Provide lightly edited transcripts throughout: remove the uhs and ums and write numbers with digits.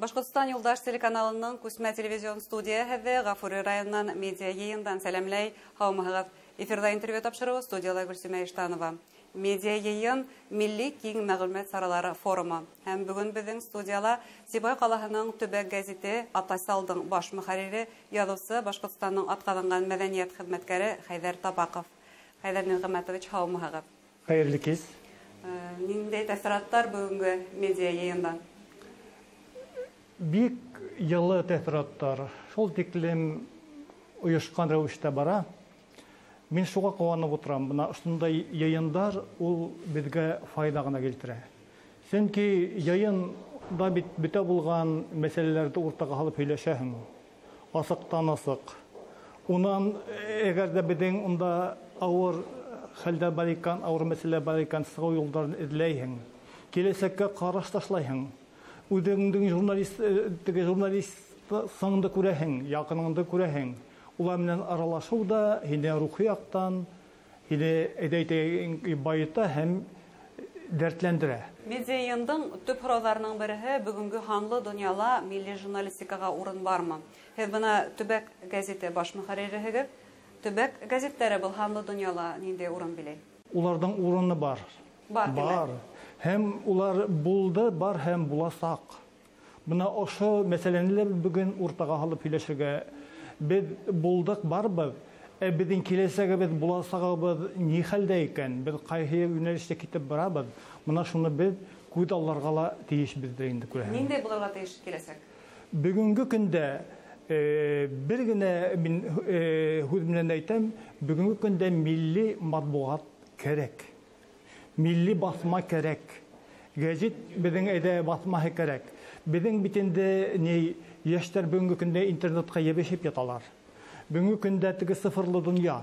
Башҡортостан Юлдаш телеканалының күсмә телевизион студияһы Ғафури районынан медиа йыйындан сәләмләй. Һаумыһығыҙ! Эфирҙа интервью тапшырыуы, студияла Гөлсимә Иштанова. Медиа йыйын — милли киң мәғлүмәт саралары форумы. Һәм бөгөн беҙҙең студияла Сибай ҡалаһының төбәк гәзите «Атайсалдың» баш мөхәррире, яҙыусы, Башҡортостандың атҡаҙанған мәҙәниәт хеҙмәткәре Хәйҙәр Табаҡов. Хәйҙәр Ниғмәтович, һаумыһығыҙ! Хәйерле кис! Ниндәй тәьҫораттар бөгөнгө медиа йыйындан? Бик йылы тәьҫораттар. Шул тиклем ойошҡан рәүештә бара. Мин шуға ҡыуанып ултырам. Бына ошондай йыйындар ул беҙгә файҙа ғына килтерә. Сөнки йыйында бит бөтә булған мәсьәләләрҙе уртаға һалып һөйләшәһең. Асыҡтан асыҡ. Унан әгәр ҙә беҙҙең унда ауыр хәлдә бар икән, ауыр мәсьәлә бар икән, сығыу юлдарын эҙләйһең. Киләсәккә ҡараш ташлайһың. Үҙеңдең журналист, теге журналист сыңды күрәһең, яҡыныңды күрәһең. Улар менән аралашыу да һине рухи яҡтан, һине әйҙә байыта һәм дәртләндерә. Медиа йыйындың төп һорауҙарының береһе: бөгөнгө һанлы донъяла милли журналистикаға урын бармы? Һеҙ бына төбәк гәзите баш мөхәрриреһегеҙ. Төбәк гәзиттәре был һанлы донъяла ниндәй урын биләй? Уларҙың урыны бар. Бар. Бар. Һәм улар булды, бар һәм буласаҡ. Бына ошо мәсьәләне лә бөгөн уртаға һалып һөйләшергә. Беҙ булдыҡ, барбыҙ. Ә беҙҙең киләсәгебеҙ, буласағыбыҙ ни хәлдә икән? Беҙ ҡайһы йүнәлештә китеп барабыҙ? Бына шуны беҙ күҙ алларға ла тейешбеҙҙер инде, күрәһең. Ниндәй булырға тейеш киләсәк? Бөгөнгө көндә бер генә мин һүҙ менән әйтәм, бөгөнгө көндә милли матбуғат кәрәк. Милли баҫма кәрәк. Гәзит беҙҙең әйҙә баҫмаһы кәрәк. Беҙҙең бит инде ни йәштәр бөгөнгө көндә интернетҡа йәбешеп яталар. Бөгөнгө көндә теге цифрлы донъя.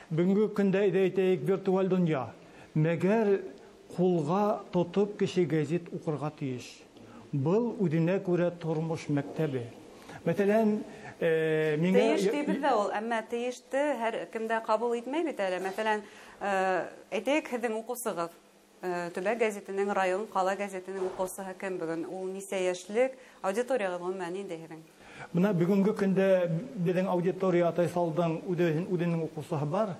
Бөгөнгө көндә, әйҙә әйтәйек, виртуаль донъя. Мәгәр ҡулға тотоп кеше гәзит уҡырға тейеш. Был үҙенә күрә тормош мәктәбе. Мәҫәлән, миңә Тейеш тибеҙ ҙә ул, әммә тейеште һәр кем дә ҡабул итмәй бит әле. Мәҫәлән, әйтәйек, һеҙҙең уҡыусығыҙ, төбәк гәзитенең, район, ҡала гәзитенең уҡыусыһы кем бөгөн? Ул нисә йәшлек? Аудиторияғыҙ ғөмүмән ниндәй һеҙҙең? Бына бөгөнгө көндә беҙҙең аудитория Атайсалдың үҙенең уҡыусыһы бар.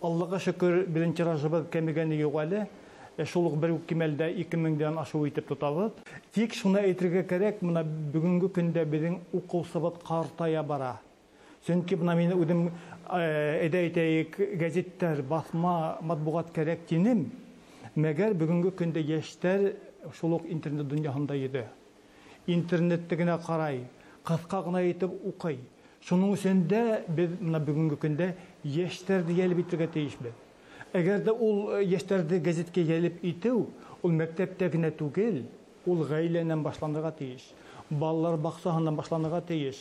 Аллаға шөкөр, беҙҙең тиражыбыҙ кәмегәне юҡ әле. Шул уҡ бер үк кимәлдә 2000-дән ашыу итеп тотабыҙ. Тик шуны әйтергә кәрәк, бына бөгөнгө көндә беҙҙең уҡыусыбыҙ ҡартая бара. Сөнки бына мин үҙем, әйҙә әйтәйек, гәзиттәр, баҫма матбуғат кәрәк тинем. Мәгәр бөгөнгө көндә йәштәр шул уҡ интернет донъяһында йөҙә. Интернетте генә ҡарай, ҡыҫҡа ғына итеп уҡый. Шуның өсөн дә беҙ бына бөгөнгө көндә йәштәрҙе йәлеп итергә тейешбеҙ. Әгәр ҙә ул йәштәрҙе гәзиткә йәлеп итеү, ул мәктәптә генә түгел, ул ғаиләнән башланырға тейеш. Балалар баҡсаһынан башланырға тейеш.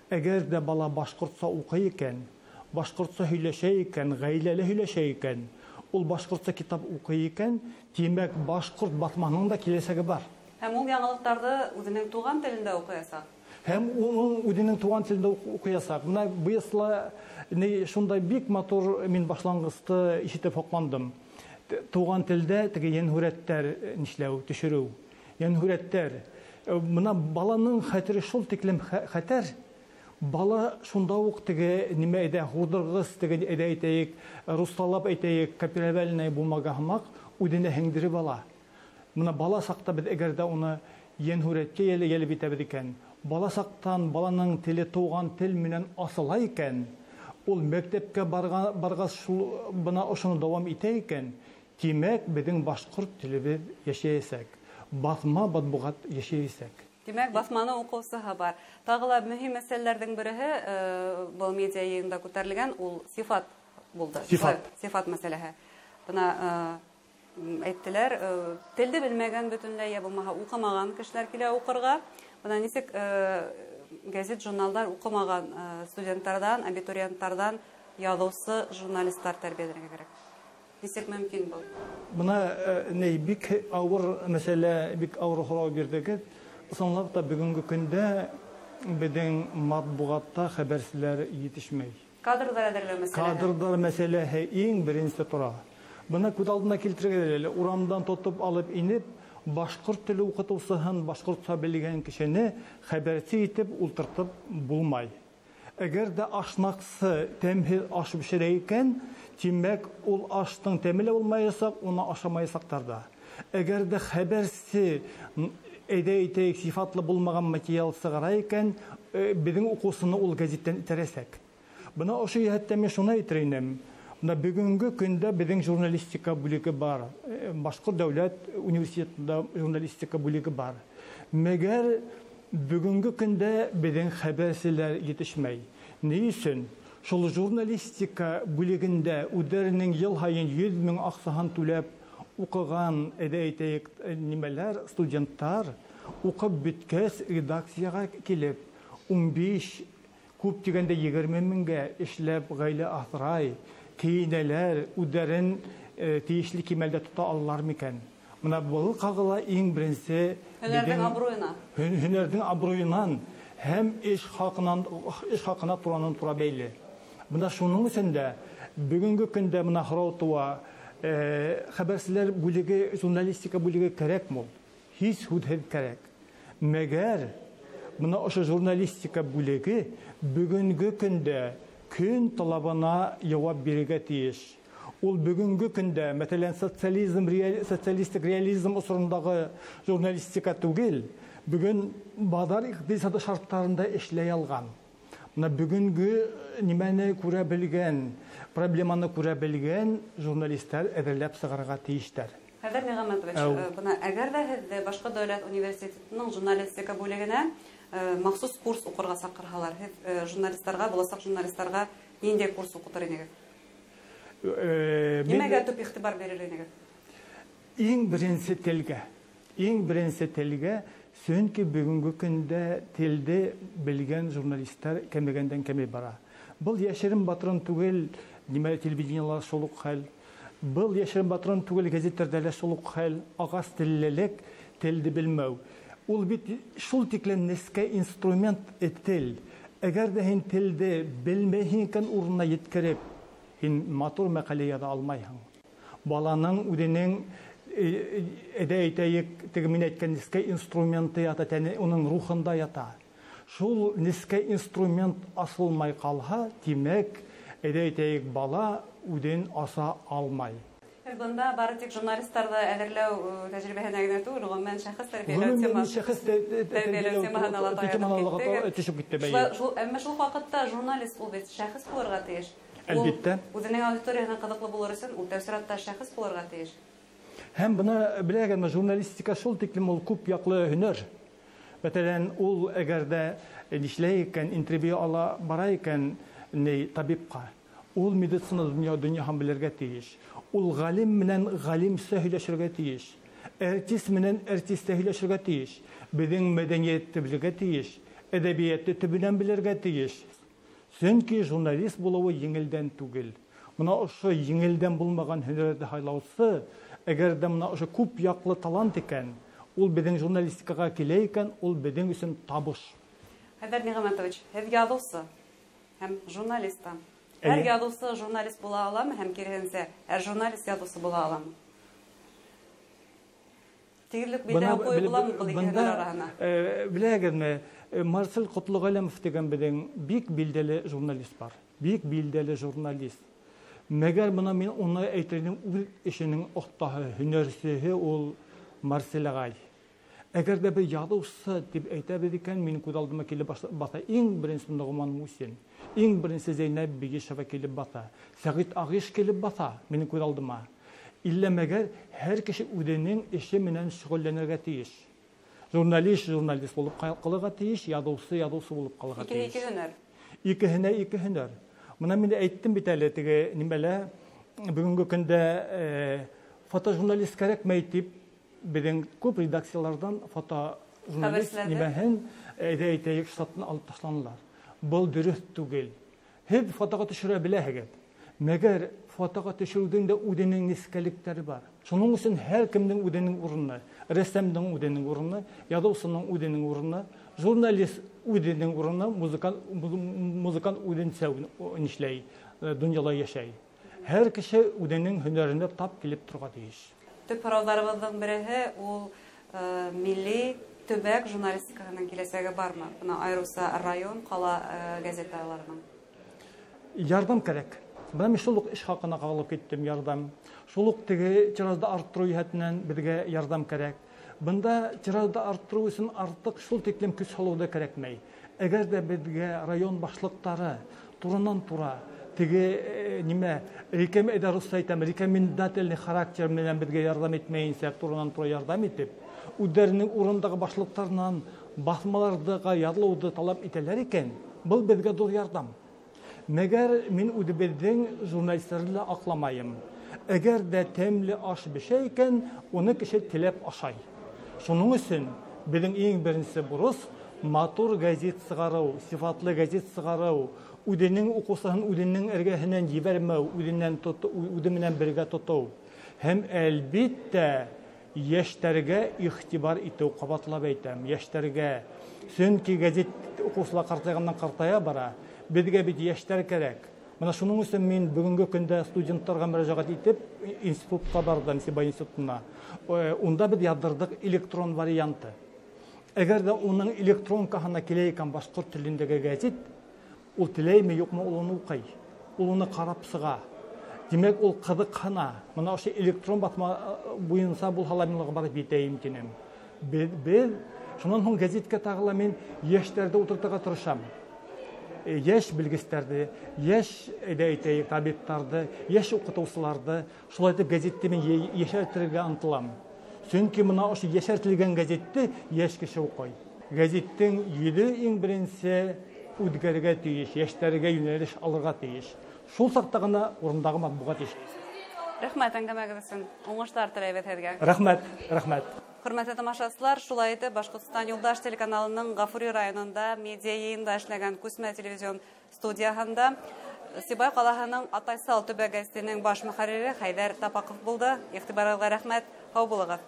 Әгәр ҙә бала башҡортса уҡый икән, башҡортса һөйләшә икән, ғаиләле һөйләшә икән, ул башҡортса китап уҡый икән, тимәк, башҡорт баҫмаһының да киләсәге бар. Һәм ул яңылыҡтарҙы үҙенең туған телендә уҡыясаҡ. Һәм уның үҙенең туған телендә уҡыясаҡ. Бына быйысла ни шундай бик матур мин башланғысты ишетеп һоҡландым. Туған телдә теге йәнһүрәттәр нишләү, төшөрөү. Йәнһүрәттәр. Бына баланың хәтере шул тиклем хәтәр. Бала шунда уҡ теге нимә әйҙә һурҙырғыс, теге әйҙә әйтәйек, руслалап әйтәйек, копировальный бумага һымаҡ үҙенә һеңдереп ала. Бына бала саҡта беҙ әгәр ҙә уны йәнһүрәткә йәлеп итәбеҙ икән, бала саҡтан баланың теле тыуған тел менән асыла икән, ул мәктәпкә барғас шул бына ошоно дауам итә икән, тимәк, беҙҙең башҡорт телебеҙ йәшәйәсәк, баҫма матбуғат йәшәйәсәк. Тимәк, баҫманы уҡыусыһы бар. Тағы ла мөһим мәсьәләләрҙең береһе, был медиа йыйында күтәрелгән, ул сифат булды. Сифат. Сифат мәсьәләһе. Бына әйттеләр, телде белмәгән бөтөнләй йә булмаһа уҡымаған кешеләр килә уҡырға. Бына нисек гәзит, журналдар уҡымаған студенттарҙан, абитуриенттарҙан яҙыусы журналисттар тәрбиәләргә кәрәк. Нисек мөмкин был? Бына ни бик ауыр мәсьәлә, бик ауыр һорау бирҙегеҙ. Ысынлап та бөгөнгө көндә беҙҙең матбуғатта хәбәрселәр етешмәй. Кадрҙар әҙерләү мәсьәләһе. Кадрҙар мәсьәләһе иң беренсе тора. Бына күҙ алдына килтергә әле, урамдан тотоп алып инеп, Башҡорт теле уҡытыусыһын, башҡортса белгән кешене хәбәрсе итеп ултыртып булмай. Әгәр дә ашнаҡсы тәмһеҙ аш бешерә икән, тимәк, ул аштың тәме лә булмаясаҡ, уны ашамаясаҡтар ҙа. Әгәр дә хәбәрсе әйҙә әйтәйек сифатлы булмаған материал сығара икән, беҙҙең уҡыусыны ул гәзиттән этәрәсәк. Бына ошо йәһәттән мин шуны әйтер инем. Бына бөгөнгө көндә беҙҙең журналистика бүлеге бар. Башҡорт дәүләт университетында журналистика бүлеге бар. Мәгәр бөгөнгө көндә беҙҙең хәбәрселәр етешмәй. Ни өсөн? Шул журналистика бүлегендә үҙҙәренең йыл һайын 100 мең аҡсаһын түләп уҡыған, әйҙә әйтәйек, нимәләр, студенттар уҡып бөткәс редакцияға килеп 15, күп тигәндә 20 меңгә эшләп ғаилә аҫрай, кейенәләр, үҙҙәрен тейешле кимәлдә тота алалар микән? Бына был ҡағыла иң беренсе һөнәрҙең абруйына. Һөнәрҙең абруйынан һәм эш хаҡына туранан-тура бәйле. Бына шуның өсөн дә бөгөнгө көндә бына һорау тыуа, хәбәрселәр бүлеге, журналистика бүлеге кәрәкме ул? Һис һүҙһеҙ кәрәк. Мәгәр бына ошо журналистика бүлеге бөгөнгө көндә көн талабына яуап бирергә тейеш. Ул бөгөнгө көндә, мәҫәлән, социализм, социалистик реализм осорондағы журналистика түгел, бөгөн баҙар иҡтисады шарттарында эшләй алған. Бына бөгөнгө нимәне күрә белгән, проблеманы күрә белгән журналисттар әҙерләп сығарырға тейештәр. Хәйҙәр Ниғәмәтович, бына әгәр ҙә һеҙҙе Башҡорт дәүләт университетының журналистика бүлегенә махсус курс уҡырға саҡырһалар, һеҙ журналистарға, буласаҡ журналистарға ниндәй курс уҡытыр инегеҙ? Нимәгә төп иғтибар бирер инегеҙ? Иң беренсе телгә. Иң беренсе телгә, сөнки бөгөнгө көндә телде белгән журналисттар кәмегәндән кәмей бара. Был йәшерен батырын түгел, нимә телевидениела шул уҡ хәл. Был йәшерен батырын түгел, гәзиттәрҙә лә шул уҡ хәл. Ағас теллелек, телде белмәү. Ул бит шул тиклем нескә инструмент тел. Әгәр ҙә һин телде белмәйһең икән, урынына еткереп, һин матур мәҡәлә яҙа алмайһың. Баланың үҙенең әйҙә әйтәйек, теге мин әйткән нескә инструменты ята, тәне уның рухында ята. Шул нескә инструмент асылмай ҡалһа, тимәк, әйҙә әйтәйек, бала үҙен аса алмай. Һеҙ бында бары тик журналистарҙы әҙерләү тәжрибәһенә генә түгел, ғөмүмән шәхес тәрбиәләү темаһына ла төшөп китте. Әммә шул ваҡытта журналист ул бит шәхес булырға тейеш. Әлбиттә. Үҙенең аудиторияһына ҡыҙыҡлы булыр өсөн ул тәү сиратта шәхес булырға тейеш. Һәм бына беләгәнме, журналистика шул тиклем ул күп яҡлы һөнәр. Мәҫәлән, ул әгәр ҙә нишләй икән, интервью ала бара икән, ни табипҡа, ул медицина донъяһын белергә тейеш. Ул ғалим менән ғалимсә һөйләшергә тейеш. Артист менән артистә һөйләшергә тейеш. Беҙҙең мәҙәниәтте белергә тейеш, әҙәбиәтте төбөнән белергә тейеш. Сөнки журналист булыуы еңелдән түгел. Бына ошо еңелдән булмаған һөнәрҙе һайлаусы, әгәр ҙә бына ошо күп яҡлы талант икән, ул беҙҙең журналистикаға килә икән, ул беҙҙең өсөн табыш. Хәйҙәр Ниғәмәтович, һеҙ яҙыусы һәм журналист та. Һәр яҙыусы журналист була аламы, һәм киреһенсә, һәр журналист яҙыусы була аламы? Тигеҙлек билдәһе ҡуйып буламы был ике һөнәр араһына? Беләгеҙме, Марсель Ҡотлоғәләмов тигән беҙҙең бик билдәле журналист бар. Бик билдәле журналист. Мәгәр бына мин уны әйтер инем, үҙ эшенең оҫтаһы, һөнәрсеһе ул Марсель ағай. Әгәр ҙә бер яҙыусы тип әйтәбеҙ икән, минең күҙ алдыма килеп баҫа иң беренсе Ноғман Мусин, иң беренсе Зәйнәб Бигишева килеп баҫа, Сәғит Ағиш килеп баҫа минең күҙ алдыма. Иллә мәгәр һәр кеше үҙенең эше менән шөғөлләнергә тейеш. Журналист журналист булып ҡалырға тейеш, яҙыусы яҙыусы булып ҡалырға тейеш. Ике һөнәр. Икеһенә ике һөнәр. Бына мин әйттем бит әле теге нимәлә, бөгөнгө көндә фотожурналист кәрәкмәй тип беҙҙең күп редакцияларҙан фотожурналист нимәһен әйҙә әйтәйек штатын алып ташланылар. Был дөрөҫ түгел. Һеҙ фотоға төшөрә беләһегеҙ. Мәгәр фотоға төшөрөүҙең дә үҙенең нескәлектәре бар. Шуның өсөн һәр кемдең үҙенең урыны, рәссамдың үҙенең урыны, яҙыусының үҙенең урыны, журналист үҙенең урыны, музыкант үҙенсә нишләй, донъяла йәшәй. Һәр кеше үҙенең һөнәренә тап килеп торға тейеш. Төп һорауҙарыбыҙҙың береһе ул Милли төбәк журналистикаһының киләсәге бармы? Бына айырыуса район, ҡала газеталарының. Ярҙам кәрәк. Бына мин шул уҡ эш хаҡына ҡағылып киттем, ярҙам. Шул уҡ теге тиражды арттырыу йәһәтенән беҙгә ярҙам кәрәк. Бында тиражды арттырыу өсөн артыҡ шул тиклем көс һалыу ҙа кәрәкмәй. Әгәр ҙә беҙгә район башлыҡтары туранан-тура теге нимә, русса әйтәм, рекомендательный характер менән беҙгә ярҙам итмәйенсә, туранан-тура ярҙам итеп, үҙҙәренең урындағы башлыҡтарынан баҫмаларҙы яҙылыуҙы талап итәләр икән, был беҙгә ҙур ярҙам. Мәгәр мин үҙебеҙҙең журналистарҙы ла аҡламайым. Әгәр ҙә тәмле аш бешә икән, уны кеше теләп ашай. Шуның өсөн беҙҙең иң беренсе бурыс матур гәзит сығарыу, сифатлы гәзит сығарыу, үҙенең уҡыусыһын үҙенең эргәһенән ебәрмәү, үҙенән үҙе менән бергә тотоу. Һәм әлбиттә йәштәргә иғтибар итеү, ҡабатлап әйтәм, йәштәргә. Сөнки гәзит уҡыусылар ҡартайғандан ҡартая бара. Беҙгә бит йәштәр кәрәк. Бына шуның өсөн мин бөгөнгө көндә студенттарға мөрәжәғәт итеп институтҡа барҙым, Сибай институтына. Унда беҙ яҙҙырҙыҡ электрон варианты. Әгәр ҙә уның электронкаһына килә икән башҡорт телендәге гәзит, ул теләйме, юҡмы, ул уны уҡый, ул уны ҡарап сыға. Тимәк, ул ҡыҙыҡһына. Бына ошо электрон баҫма буйынса булһа ла мин уға барып етәйем тинем. Беҙ шунан һуң гәзиткә тағы ла мин йәштәрҙе ултыртырға тырышам. Йәш белгестәрҙе, йәш әйтәйек, табиптарҙы, йәш уҡытыусыларҙы, шулай итеп гәзитте мин йәшәртергә ынтылам. Сөнки бына ошо йәшәртелгән гәзитте йәш кеше уҡый. Гәзиттең йөҙө иң беренсе үҙгәрергә тейеш, йәштәргә йүнәлеш алырға тейеш. Шул саҡта ғына урындағы матбуғат йәшәй. Рәхмәт әңгәмәгеҙ өсөн. Уңыштар теләйбеҙ һеҙгә. Рәхмәт, рәхмәт. Хөрмәтле тамашасылар, шулай итеп Башҡортостан Юлдаш телеканалының Ғафури районында медиа йыйында эшләгән күсмә телевизион студияһында Сибай ҡалаһының Атайсал төбәк гәзитенең баш мөхәррире Хәйҙәр Тапаҡов булды. Иғтибарығыҙға рәхмәт. Һау булығыҙ.